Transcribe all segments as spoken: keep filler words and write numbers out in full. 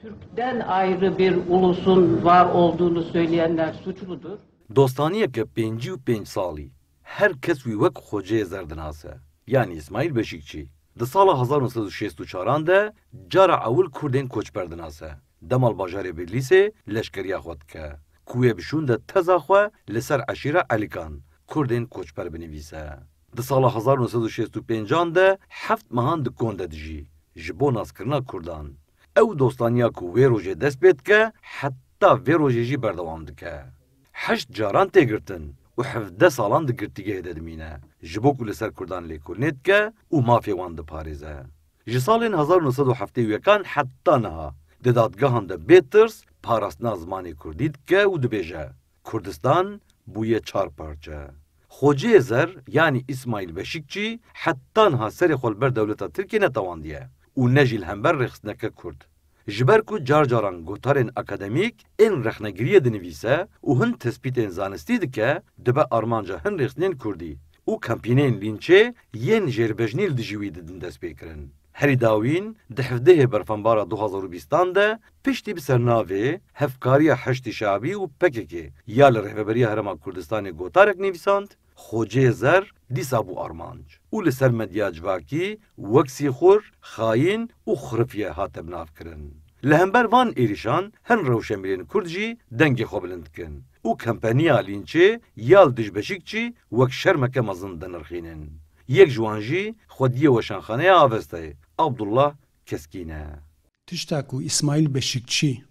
Türk'ten ayrı bir ulusun var olduğunu söyleyenler suçludur. Dostaniyeke pêncî û pênc salî. Her kes wî wek Xoceyê Zer dinase. Yanî Îsmaîl Beşîkçî. Di sala hezar neh sed û şêst û çaran de cara ewil Kurdên koçber dinase. Dema li bajarê Bidlîsê leşkeriya xwe dike. Ku wê bi şûn de teza xwe li ser eşîra Elikan, Kurdên koçber binivîse. Di sala hezar neh sed û şêst û pêncan de heft mehan di kon de dijî, ji bo naskirina Kurdan. Ew dostaniya ku wê rojê dest pê dike, heta vê rojê jî berdewam dike. Heşt caran tê girtin û hevdeh salan di girtîgehê de dimîne, ji bo ku li ser Kurdan lêkolînê dike û mafê wan diparêze. Ji salên hezar neh sed û heftê û yekan heta niha di dadgehan de bê tirs parastina zimanê Kurdî dike û dibêje, Kurdistan bûye çar parçe. Xoceyê Zer, yanî Îsmaîl Beşîkçî, heta niha serê xwe li ber dewleta Tirkiyê netewandiye û ne jî li hember rêxistineke Kurd. Ji ber ku car caran gotarên akademîk ên rexnegiriyê dinivîse û hin tespîtên zanistî dike, dibe armanca hin rêxistinên Kurdî û kampîneyên lînçê yên jêrbejnî li dijî wî didin destpêkirin. Herî dawîn, di hevdehê Berfenbara du hazar û bîstan de piştî bi sernavê Hevkariya Heşdî Şabî û P K K ya li Rêveberiya Herêma Kurdistanê gotarek nivîsand, Xoceyê Zer dîsa bû armanc û li ser medya civakî wek sîxur, xayîn û xirifiye hate binavkirin. Li hember van êrîşan hin rewşenbîrên Kurd jî dengê xwe bilind dikin û kampaniya lînçê ya li dij Beşîkçî wek şermeke mezin dinirxînin. Yek ji wan jî xwediyê Weşanxaneya Avestayê, Abdullah Keskîn e. Tişta ku Îsmaîl Beşîkçî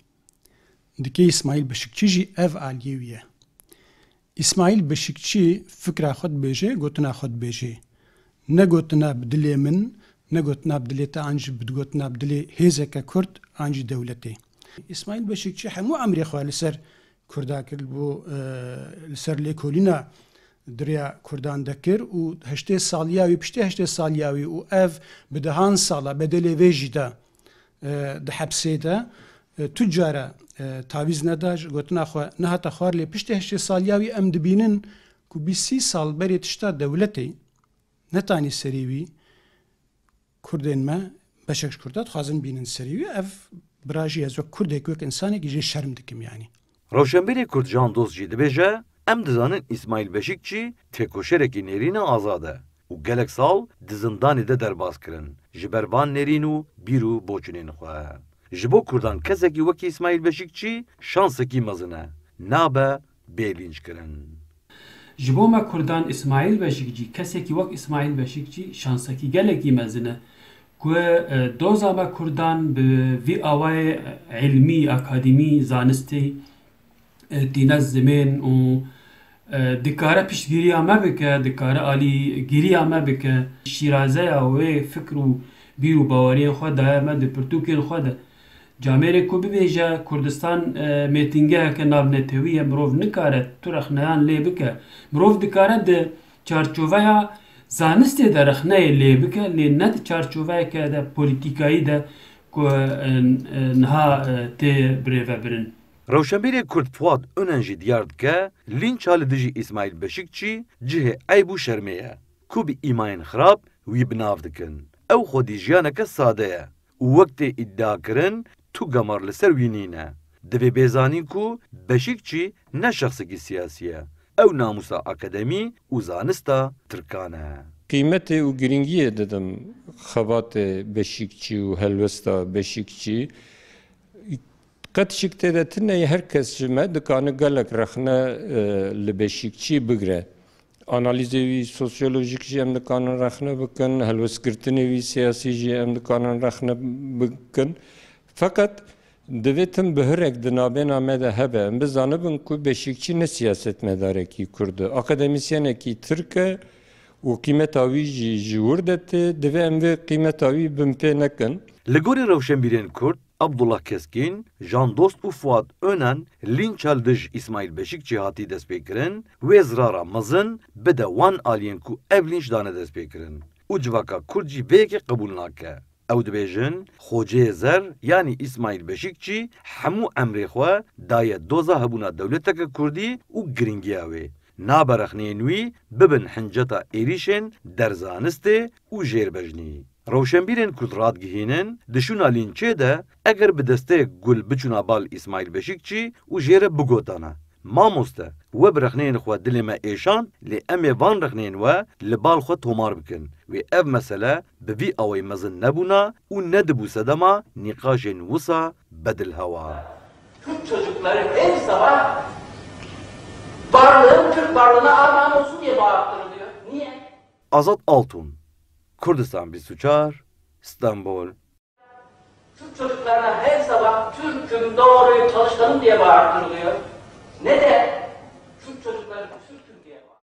dike, Îsmaîl Beşîkçî jî ev aliyê wî ye. Îsmaîl Beşîkçî fikra xwe dibêje, gotina xwe dibêje. Ne gotina bi dilê min, ne gotina bi dilê te an jî bi gotina bi dilê hêzeke Kurd an jî dewletê. Îsmaîl Beşîkçî hemû emrê xwe li ser Kurda kir, bo, e, li ser lêkolîna di rêya Kurdan de kir û heştê saliya wî, piştê heştê saliya wî û ev bi dehan sala bedelê vê jî da, e, di hepsê de, e, tu cara, e, tavîz neda, ji gotina xwe nehata xwar, lê piştê heştê saliya wî em dibînin ku bîst sî sal berê tişta dewletê netanî serê wî, Kurdên me beşek ji Kurda dixwazin bînin serî wî. Ev bira jî ez wek Kurdek, wek insanekî jê şerm dikim yanî. Rewşenbîrê Kurd Can Dost jî dibêje, Em dizanin Îsmaîl Beşîkçî têkoşerekî nêrîn a azad e û gelek sal di zindanê de derbas kirin ji ber van nêrîn û bîr û boçûnên xwe. Ji bo Kurdan kesekî wekî Îsmaîl Beşîkçî şansekî mezin e, nabe bê lînçkirin. Ji bo me Kurdan Îsmaîl Beşîkçî, kesekî wek Îsmaîl Beşîkçî şansekî gelekî mezin e ku, e, doza me Kurdan bi vî awayê, e, îlmî, akademî, zanistî, e, tîne zimên û, e, dikare piştgiriya me bike, dikare alîgiriya me bike. Şîrazeya wê fikr û bîr û baweriyên xwe daye me di pirtûkên xwe de. Camêrê ku bibêje Kurdistan, e, mêtingeheke navnetewî ye, mirov nikare tu rexneyan lê bike. Mirov dikare di çarçoveya zanistê de rexneyê lê bike, lê ne di çarçoveyeke de polîtîkayî de ku, e, e, niha, e, tê birêvebirin. Rewşenbîrê Kurd Fuad Onen jî diyar dike, lînça li dijî Îsmaîl Beşîkçî cihê eyb û şermê ye, ku bi îmayên xirab wî bi nav dikin. Ew xwedî jiyaneke sade ye û wek tê îdiakirin tu gemar li ser wî nîne. Divê bê zanîn ku Beşîkçî ne şexsekî siyasî ye. Ew namûsa akademî û zanista Tirkan e. Qîmetê û girîngiyê didim xebatê Beşîkçî û helwesta Beşîkçî. Qet şik tê de tune ye, her kes ji me dikane gelek rexne, e, li Beşîkçî bigre. Analîzê wî sosyolojîk jî em dikarin rexne bikin, helwestgirtinê wî siyasî jî em dikarin rexne bikin. Feqet divê tim bihurek di nabêna me de hebe. Em bizanibin ku Beşîkçî ne siyasetmedarekî Kurd e, akademîsyenekî Tirk e û qîmeta wî jî ji wir de tê. Divê em vê qîmeta wî binpê nekin. Li gorî rewşenbîrên Kurd, Abdullah Keskîn, Jan Dost û Fuad Onen lînça li dij Îsmaîl Beşîkçî hatî destpêkirin, wê zirara mezin bide wan aliyên ku ev lînç dane destpêkirin û civaka Kurd jî vê yekê qebûl nake. Ew dibêjin, Xoceyê Zer, yanî Îsmaîl Beşîkçî hemû emrê xwe daye doza hebûna dewleteke Kurdî û girîngiya wê. Nabe rexneyên wî bibin hinceta êrîşên derzanistê û jêrbejnî. Rewşenbîrên Kurd radigihînin, di şûna Lînçê de eger bi desteyek gul biçûna bal Îsmaîl Beşîkçî û jê re bigotana, Mamoste, we bi rexneyên xwe dilê me êşand, lê em ê van rexneyên we li bal xwe tomar bikin. Wê ev mesele bi vî awayî mezin nebûna û nedibû sedema nîqaşên wisa bedilhewa. Kürt çocukları her sabah varlığım Türk varlığına armağan olsun diye bağırttırılıyor. Niye? Azad Altun, Kurdistan bîst û çar, Stenbol. Kürt çocuklarına her sabah Türk'üm, doğruyum, çalışkanım diye bağırttırılıyor. Ne de Kürt çocukları